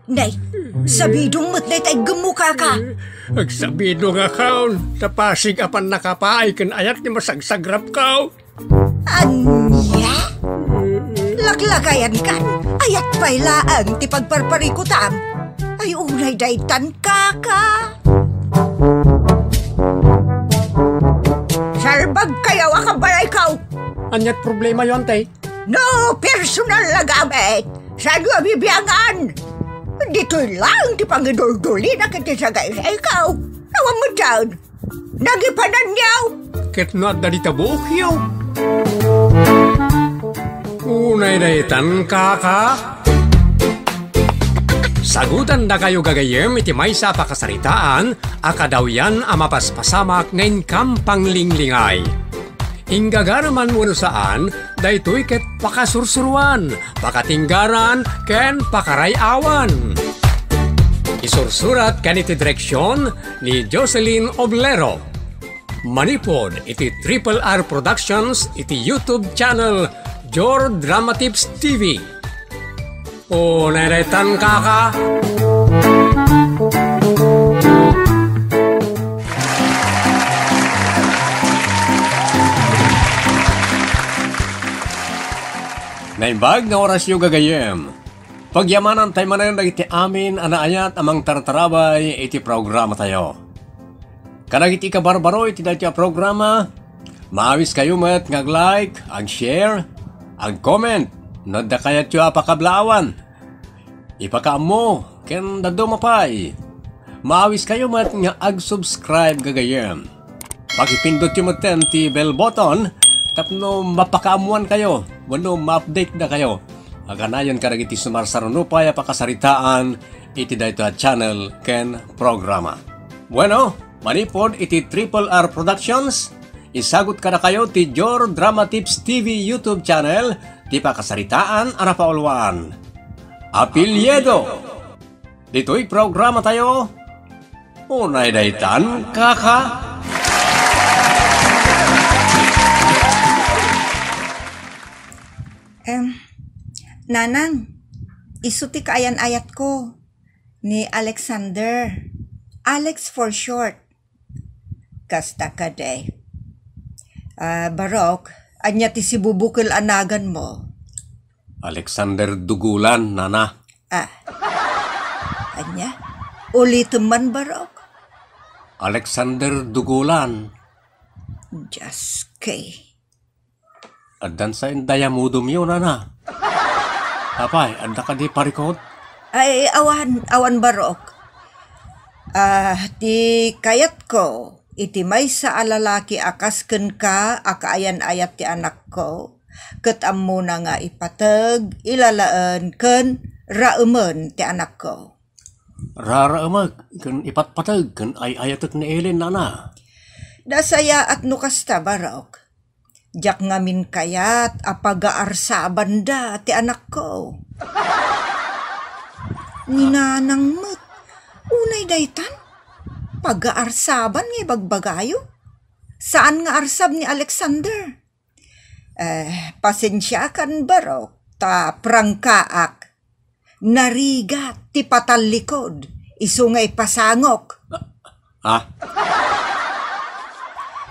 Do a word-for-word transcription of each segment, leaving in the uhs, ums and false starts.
Nay, sabidong met dayta iggemmo, kaka. Agsabidongakon, ta pasig a pannakapaay ken ayat ti masagsagrapko. Ania? Laklakayankan, ayat pay laeng ti pagparparikutam. Ay, unay daytan, kaka. Salbagkayo a kabalayko. Aniat problemayo, Antay? No personal a gamit, saanyo a bibiangan? Ditoy laeng ti pangiduldulina ket ti sagaysayko. Awan met daytan. Nagipananyo. Ket no adda dita buokyo. Unay daytan, kaka. Sagutandakayo gagayyem iti maysa a pakasaritaan a kadawyan a mapaspasamak nga inkam panglinglingay. Inggagara man wenno saan, daytoy ket pakasursuroan, pakatinggaran, ken pakaray-awan. Isursurat ken iti direksion ni Jocelyn Oblero. Manipud iti Triple R Productions iti YouTube channel Jor Dramatips T V. O, neretan, kaka. Naimbag nga orasyo, gagayyem. Pagyamanan tay manen dagiti amin a naayat a mangtartarabay iti programatayo. Kadagiti kabarbaro iti daytoy a programa, maawiskayo met nga ag-like, ag-share, ag-comment no adda kayatyo a pakablaawan. Ipakaammo ken dadduma pay, maawiskayo met nga ag-subscribe, gagayyem. Pakipindutyo metten ti bell button tapno mapakaammoankayo wenno ma-update dakayo a kanayon kadagiti sumarsaruno pay a pakasaritaan iti daytoy a channel ken programa. Bueno, manipud iti Triple R Productions, isagut kadakayo ti Jor Drama Tips T V YouTube channel, ti pakasaritaan a napauluan. Apelyido. Ditoy programatayo, unay daytan, kaka. Em, Nanang, isu ti kaayan-ayatko, ni Alexander. Alex for short. Kasta kadi. Ah, Barok, ania ti sibubukel a naganmo? Alexander Dugulan, nana. Ah. Ania? Ulitem man, Barok. Alexander Dugulan. Just kay. Addan sa indayamudumyo, nana. Apay, adda kadi parikut? Ay, awan, awan, Barok. Ah, ti kayatko, iti maysa a lalaki a kas kenka a kaayan-ayat ti anakko, ket ammona nga ipateg, ilalaen, ken raemen ti anakko. Raraemek ken ipatpateg ken ay-ayatek ni Ellen, nana. Nasayaat no kasta, Barok. Diak ngamin kayat a pagaarsabanda ti anakko. Ni nanang met, unay daytan, pagaarsaban nga ibagbagayo. Saan nga arsab ni Alexander? Eh, pasensiakan, Barok, ta prangkaak. Narigat ti patallikod, isu nga ipasangok. Ah?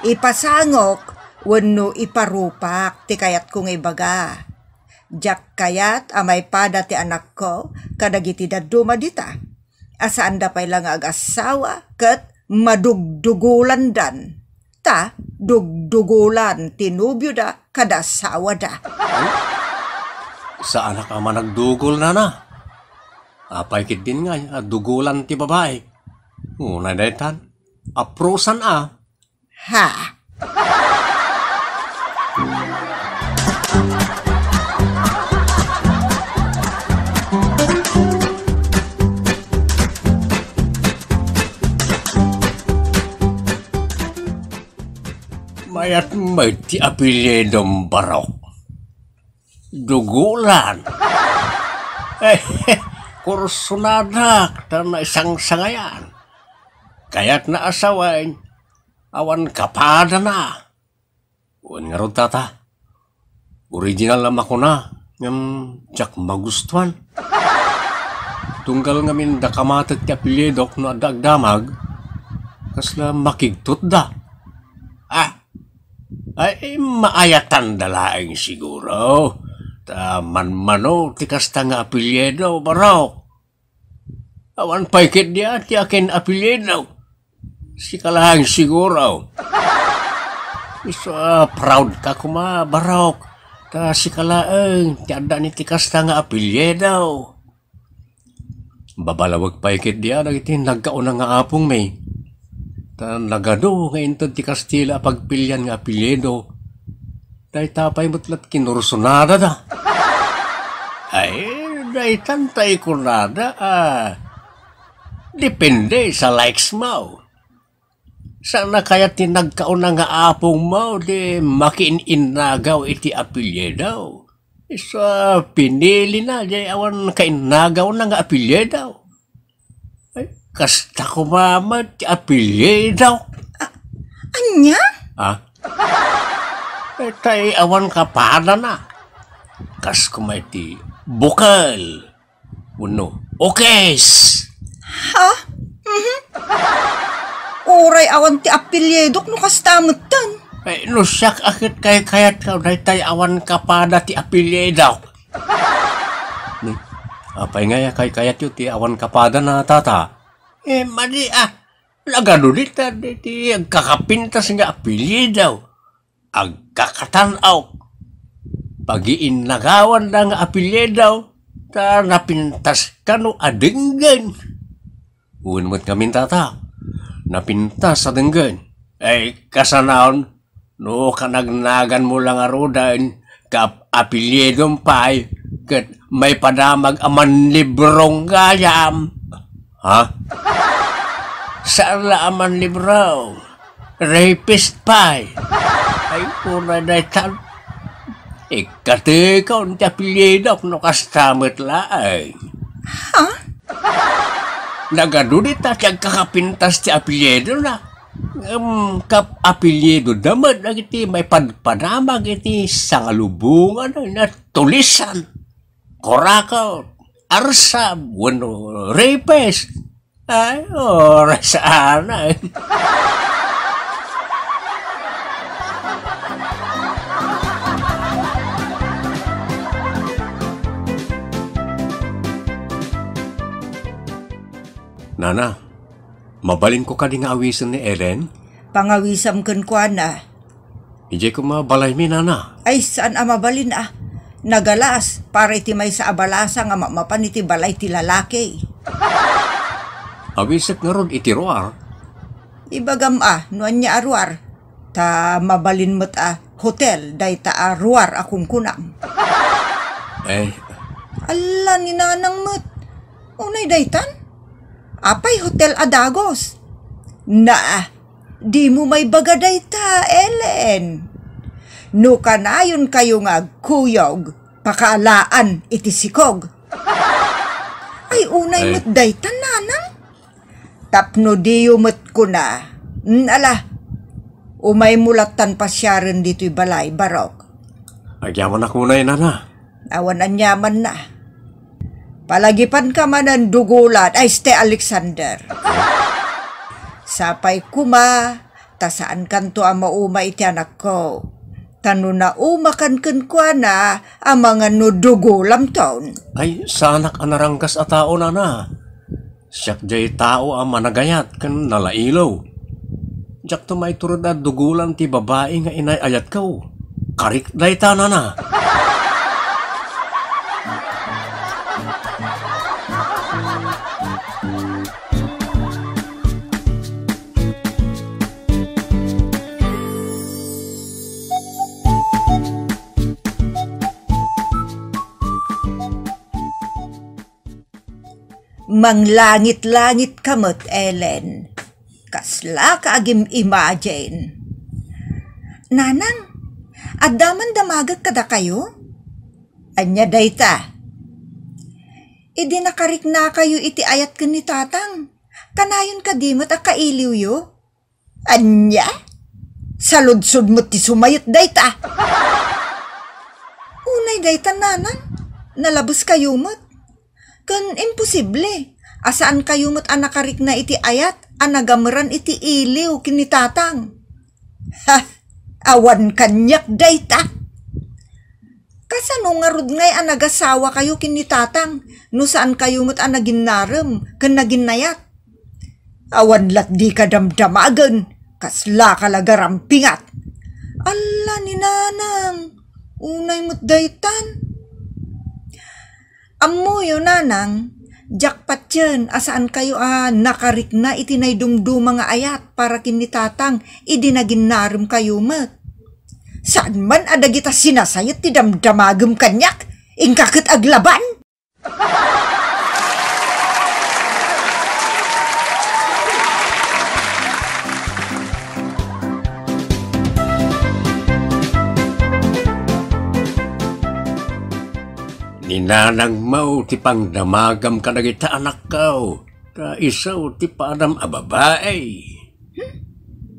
Ipasangok wenno iparupak ti kayatko nga ibaga. Diak kayat a maipada ti anakko kadagiti dadduma dita, a saanda pay la nga agassawa ket madugdugulandan. Ta dugdugulan ti nobioda kada asawada. Ay, saanak a managdugol, nana. Apay ketdin ngay a dugulan ti babai? Unay daytan, aprosan a. Ha? Mayat met ti apelyidom, Barok. Dugulan. Eh, kursonadak ta naisangsangayan. Kayatna a sawen, awan kapadana. Wen ngarud, tata. Original a makuna, ngem diak magustuan. Tunggal ngamin da kamatek ti apelyidok no adda agdamag, kasla makigtutda. Ah, ay, maayatanda laeng siguro. Ta manmano ti kasta nga apelyido, Barok. Awan pay ketdi a ti akin apelyido. Sika laeng siguro. Isu a proud ka koma, Barok. Ta sika laeng ti adda ni ti kasta nga apelyido. Babalawek pay ketdi a dagiti nagkauna nga apongmi. Ta nagadu nga inted ti Kastila a pagpilian nga apelyido. Dayta pay met la ti kinursunadada. Ay, daytan ta ikunada a depende sa likes mo. Saan a kayat ti nagkauna nga apongmo ti makiin-innagaw iti apelyido? Isu a pinilina, diay awan kainnagawna nga apelyido. Ay, kasta koma met ti apelyido. Ania? Ah? Eh, tay awan kapadana. Kas koma iti bukel. Wenno, okis. Ha? Mhm. Uray awan ti apelyidok no kasta metten. Ay, no siak a ket kaykayatko, daytay awan kapada ti apelyidok. Hmm. Apay ngay a kaykayatyo ti awan kapadana, Tata? Eh, madi, ah. Nagadu dita, diti agkakapintas nga apelyido. Agkakatan-ok. Pagiinnagawanda nga apelyido, ta napintas kano a denggen. Wen met ngamin, Tata, napintas a denggen. Ay, kasanaon, no kanagnaganmo la ngaruden, kap-, apelyidom pay, ket maipadamag a manlibrong gayam. Ha? Saan la a manlibrong? Rapist pay. Ay, pura daytan. Ikkatekon ti apelyidok no kasta met laeng. Ha? Nagadu dita ti agkakapintas ti apelyidona. Ngem kap-, apelyidoda met dagiti maipadpadamag iti sangalubongan a natulisan. Kurakot, arsam, wenno rapist. Ay, oras sana. Nana, mabalinko kadi nga awisen ni Ellen? Pangawisam kenkuana. Idiay koma balaymi, Nana. Ay, saan a mabalin a. Nagalas, para iti maysa a balasa nga mamapan iti balay ti lalaki. Awisek ngarud iti ruar? Ibagam a, no ania a ruar. Ta mabalin met a hotel, dayta a ruar a kunkunam. Eh. Alla, ni Nanang met. Unay daytan? Apay hotel a dagus? Na, dimo maibaga dayta, Ellen. No kanayonkayo nga agkuyog, pakaalaan iti sikog. Ay, unay met daytan, Nanang. Tapno diyo met kuna, mm, ala, umaymo lattan pasiaren ditoy balay, Barok. Agyamanak unay, Nana. Awan aniamanna. Palagipanka manen dugolan, ay, este Alexander. Sapay koma, ta saankanto a mauma iti anakko. Ta no naumakan kenkuana, amangan no dugolamton. Ay, saanak a naranggas a tao, Nana. Siak diay tao a managayat ken nalailo. Diakto maiturod a dugolan ti babai nga inay-ayatko. Karik dayta, Nana. Manglangit-langit ka met, Ellen. Kasla ka agim-imagine. Nanang, adda man damagek kadakayo? Ania dayta? Idi nakariknakayo iti ayat ken ni Tatang, kanayon kadi met a kailiwyo? Ania? Saludsod met ti sumayet dayta. Unay dayta, Nanang, nalabeskayo met. Ken imposible a saankayo met a nakarikna iti ayat a nagameran iti iliw ken ni Tatang. Ha! Awan kaniak dayta. Kasano ngarud ngay a nagasawakayo ken ni Tatang no saankayo met a naginnarem ken naginnayat? Awan lat dika damdamagen, kaslaka la garampingat. Alla ni Nanang, unay met daytan. Ammoyo, Nanang, diak patien a saankayo a nakarikna iti naidumduma nga ayat para ken ni Tatang idi naginnaremkayo met. Saan man a dagita sinasayet ti damdamagem kaniak, inka ket aglaban? Ni nanangmo ti pangdamagam kadagita anakko, ta isu ti padam a babai. Hmm?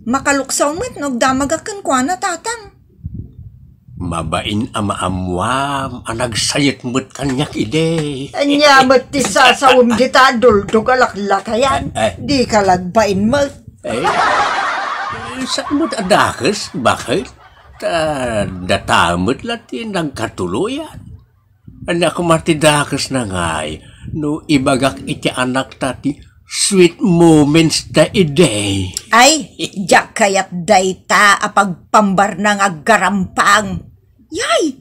Makaluksaw met no agdamagak kenkuana, Tatang. Mabain a maammuam a nagsayet met kaniak idi. Ania met ti sasawem dita a duldog a laklakayan? Eh, eh. Dika la agbain met. Eh, saan met a dakes? Bakit? Ta data met la ti nagkatuloyan. Ania koma ti dakesna ngay no ibagak iti anakta ti sweet moments da idi? Ay, diak kayat dayta a pagpambarna nga aggarampang. Yay!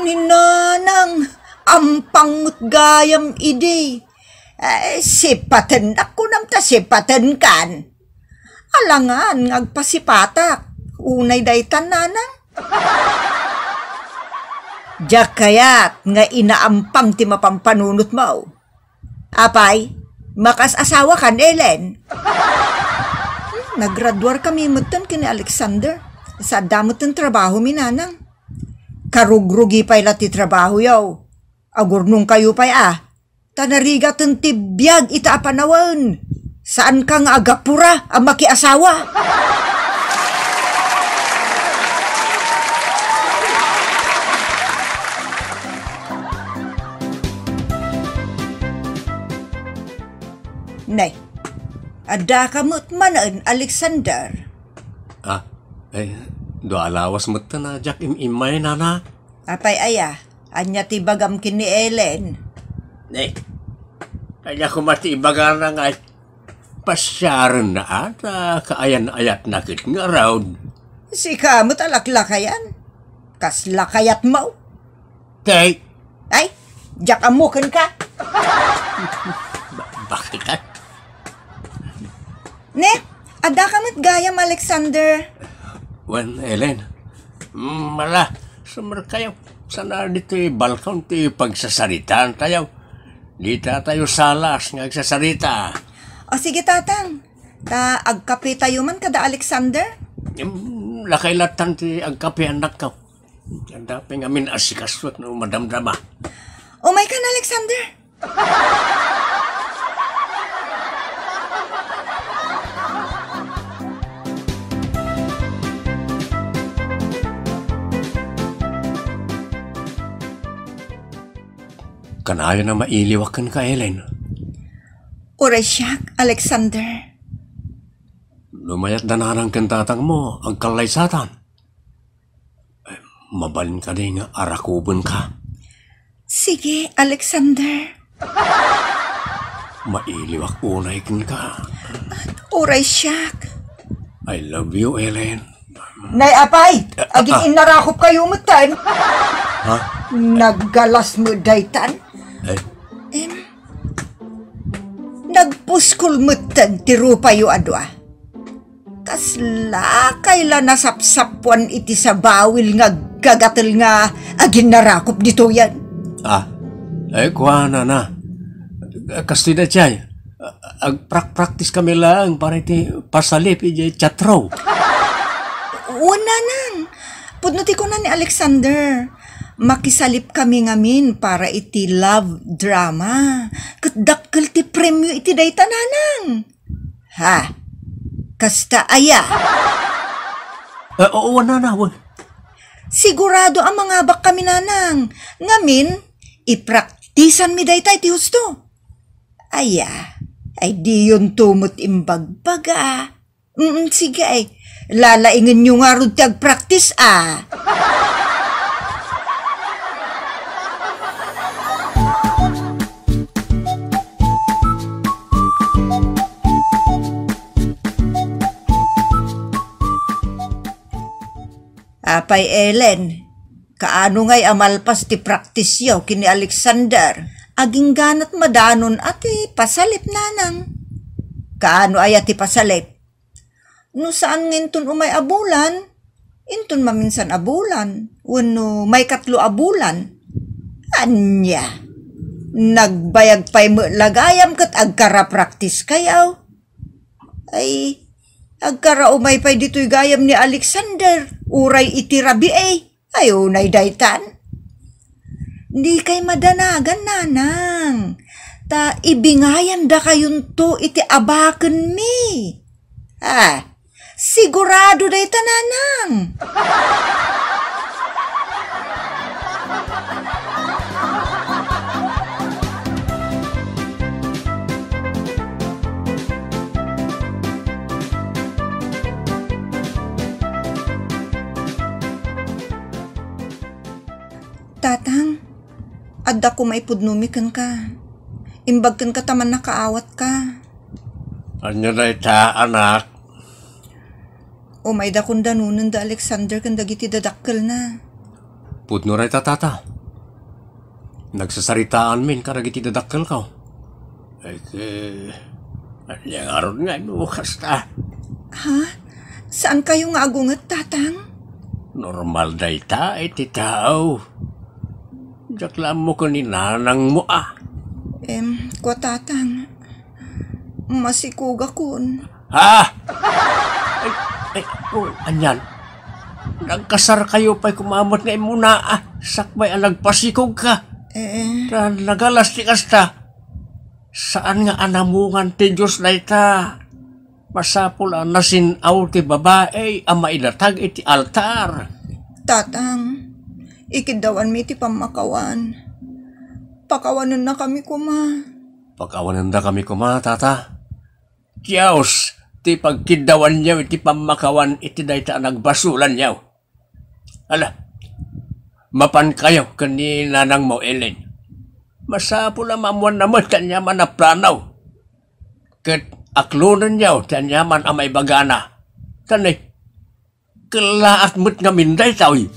Ni Nanang, ampang met gayam idi. Eh, sipatennak kunam ta sipatenkan. Alangan nga agpasipatak. Unay daytan, Nanang. Diak kayat nga inaampang ti mapampanunotmo. Apay, makas-asawakan, Ellen? Hmm, nagraduarkami metten ken ni Alexander. Sa adda metten trabahomi, Nanang. Karugrugi pay la ti trabahoyo. Agurnongkayo pay a. Ta narigaten ti biag ita a panawen. Saanka nga agapura a makiasawa. Ne, addaka met manen, Alexander. Ah, eh, dua a lawas metten a diak im-immay, Nana. Apay aya, ania ti ibagam ken ni Ellen? Eh, ania koma ti ibagana nga pasiarenna a ta kaayan-ayatna ket ngarud? Sika met a laklakayan. Kasla kayatmo. Tay. Ay, diak ammo kenka. Ba-, bakit ka? Ne, addaka met gayam, Alexander. Wen, Ellen. Mm, mala, sumerkayo. Sana ditoy balkon ti pagsasaritaan tayo. Dita tayo salas nga agsasarita. O sige, Tatang. Ta agkape tayo man kada Alexander? Mm, lakay latan ti agkape, anakko. Adda pay ngamin asikaso no madamdama. Umay kan, Alexander. Kanayon a mailiwak kenka, Ellen. Uray siak, Alexander. No mayat da nanang ken tatangmo, agkallaysatan. Mabalin kadi nga arakubenka? Sige, Alexander. Mailiwak unay kenka. Uray siak. I love you, Ellen. Nay, apay, ah, agin-innarakopkayo metten. Ha? Naggalas met daytan. Eh? Em, nagpuskol metten ti rupayo a dua. Kaslakay la nasapsapuan iti sabawil nga aggagatel nga aginnarakop ditoyen. Ah, eh, kuana na. Kastoy daydiay, agprak-practice kami laeng para iti pasalip iti teatro. Wen, nanang. Pudno ti kuna ni Alexander. Makisalip kami ngamin para iti love drama. Ket dakkel ti premio iti dayta, nanang. Ha? Kasta aya? Eh, oo, nana, wen. Sigurado a mangabak kami, nanang. Ngamin, ipraktis Practiceanmi dayta iti husto. Aya, ay diyonto met imbagbaga. Mm, sige ay. Lalaingenyo ngarud ti agpractice, a. Apay, Ellen, kaano ngay a malpas ti practiceyo ken ni Alexander? Agingganat madanon a ti pasalip, nanang. Kaano aya ti pasalip? No saan nga inton umay a bulan, inton maminsan a bulan, wenno maikatlo a bulan. Ania? Nagbayag pay met la gayam ket agkarapractice kayo? Ay, agkaraumay pay ditoy gayam ni Alexander, uray iti rabii. Ay, unay daytan. Dikay madanagan, nanang. Ta ibingayandakayonto iti abakenmi. Ah, sigurado dayta, nanang. Tatang, adda koma ipudnomi kenka. Imbag kenka ta mannakaawatka. Ania dayta, anak? Umayda kon danonen da Alexander ken dagiti dadakkelna. Pudno dayta, tata. Nagsasaritaanmin kadagiti dadakkelko. Ay, eh, ania ngarud nga no kasta? Ha? Saan kayo nga agunget, Tatang? Normal dayta iti tao. Diak la ammo ken ni nanangmo a. Em, kua, Tatang, masikogakon. Ha? Ay, ay, oh, anian? Nagkasarkayo pay koma met nga immuna, a, sakbay a nagpasikogka. Eh. Ta nagalas ti kasta. Saan nga anamungan ti Dios dayta. Masapul a nasin-aw ti babai a maidatag iti altar. Tatang, ikiddawanmi ti pammakawan. Pakawanennakami koma. Pakawanendakami koma, tata. Dios ti pagkiddawanyo iti pammakawan iti dayta a nagbasolanyo. Ala, mapankayo ken ni nanangmo, Ellen. Masapul a maammoanna met ti aniaman a plano. Ket aklonenyo ti aniaman a maibagana. Ken ni, kellaat met ngamin daytoy.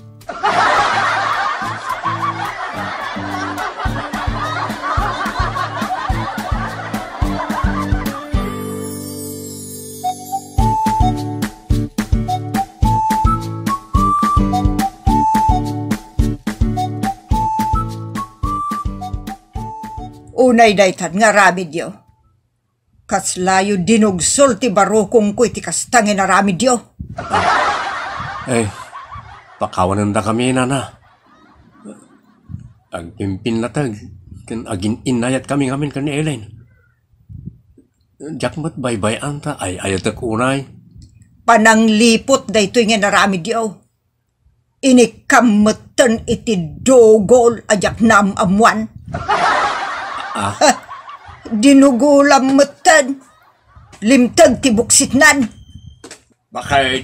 Unay daytan nga aramidyo. Kaslayo dinugsol ti barukongko iti kasta nga inaramidyo. Eh, pakawanendakami, nana. Agpimpinnateg ken agin-innayatkami ngamin ken ni Ellen. Diak met baybay-an ta ay-ayatek unay. Panangliput daytoy nga inaramidyo. Inikkam metten iti dugol a diak naam-ammoan. Ah? Dinugolam metten. Limteg ti buksitnan. Bakit?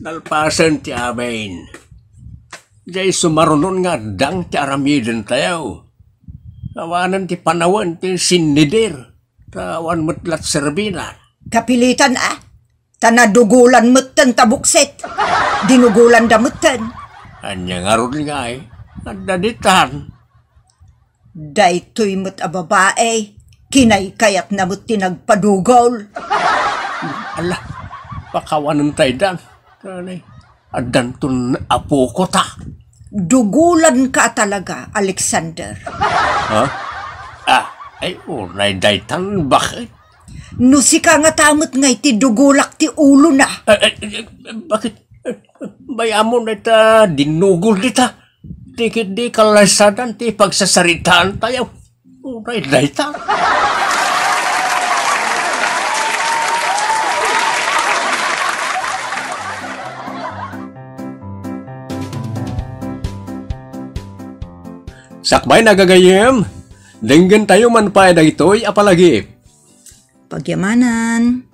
Nalpasen ti amin. Diay sumarunon nga addang ti aramidentayo. Awanen ti panawen ti sinnidir. Ta awan met la ti serbina. Kapilitan a. Ta nadugolan metten ta buksit. Dinugolanda metten. Ania ngarud ngay? Adda ditan. Daytoy met a babai, kinaykayatna met ti nagpadugol. Ala, pakawanentaydan. Kanay, addanton apoko ta. Dugolanka talaga, Alexander. Ha? Ah, ay, unay daytan, bakit? No sika ngata met nga iti dugolak ti ulona. Eh, eh, eh, bakit? Eh, bay-am mo na ita dinugol dita. Di ketdi kalaysadan ti pagsasaritaantayo. Uray dayta. Sakbay na gagayem, denggentayo man pay dagitoy a palagip. Pagyamanan.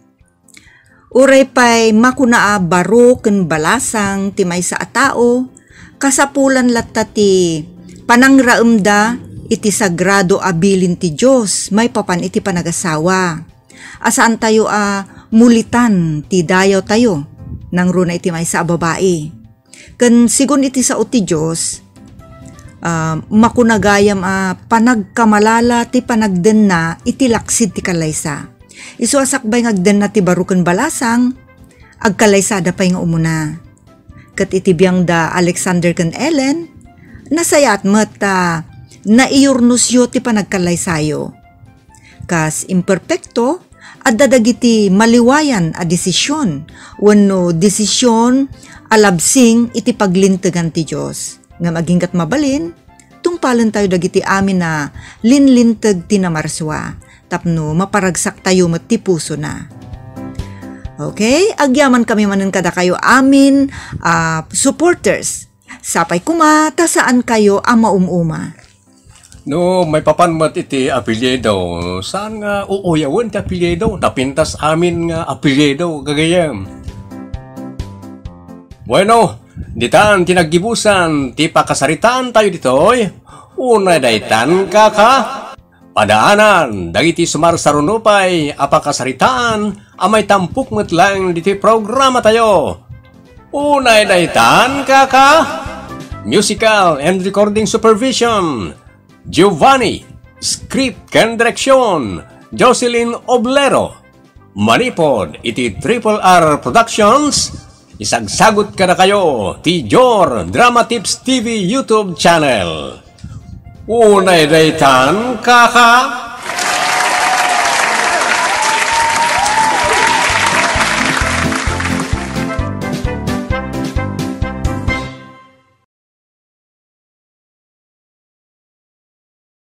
Uray pay makuna a baro ken balasang ti maysa a tao, kasapulan latta ti panangraemda iti sagrado a bilin ti Dios maipapan iti panagasawa. A saantayo a mulitan ti dayawtayo nangruna iti maysa a babai. Ken sigun iti sao ti Dios, ah, makuna gayam a panagkamalala ti panagdenna iti laksid ti kallaysa. Isu a sakbay nga agdenna ti baro ken balasang, agkallaysada pay nga umuna. Ket iti biangda Alexander ken Ellen, nasayaat met ta naiyurnosyo ti panagkallaysayo. Kas imperpekto, adda dagiti maliwayan a desisyon wenno desisyon a labsing iti paglintegan ti Dios. Ngem aginggat mabalin, tungpalentayo dagiti amin a linlinteg ti namarsua tapno maparagsaktayo met ti pusona. Okay, agyaman kami manen kadakayo amin a supporters. Sapay koma ta saankayo a maum-uma. No maipapan met iti apelyido, saan nga uuyawen ti apelyido? Napintas amin nga apelyido, gagayem. Bueno, ditan ti naggibusan ti pakasaritaantayo ditoy. Unay daytan, kaka. Padaanan dagiti sumarsaruno pay a pakasaritaan a maitampok met laeng ditoy programatayo. Unay daytan, kaka. Musical and recording supervision, Giovanni. Script ken direksyon, Jocelyn Oblero. Manipod iti Triple R Productions, isagsagut kadakayo ti Jor Drama Tips T V YouTube channel. Unay daytan, kaka.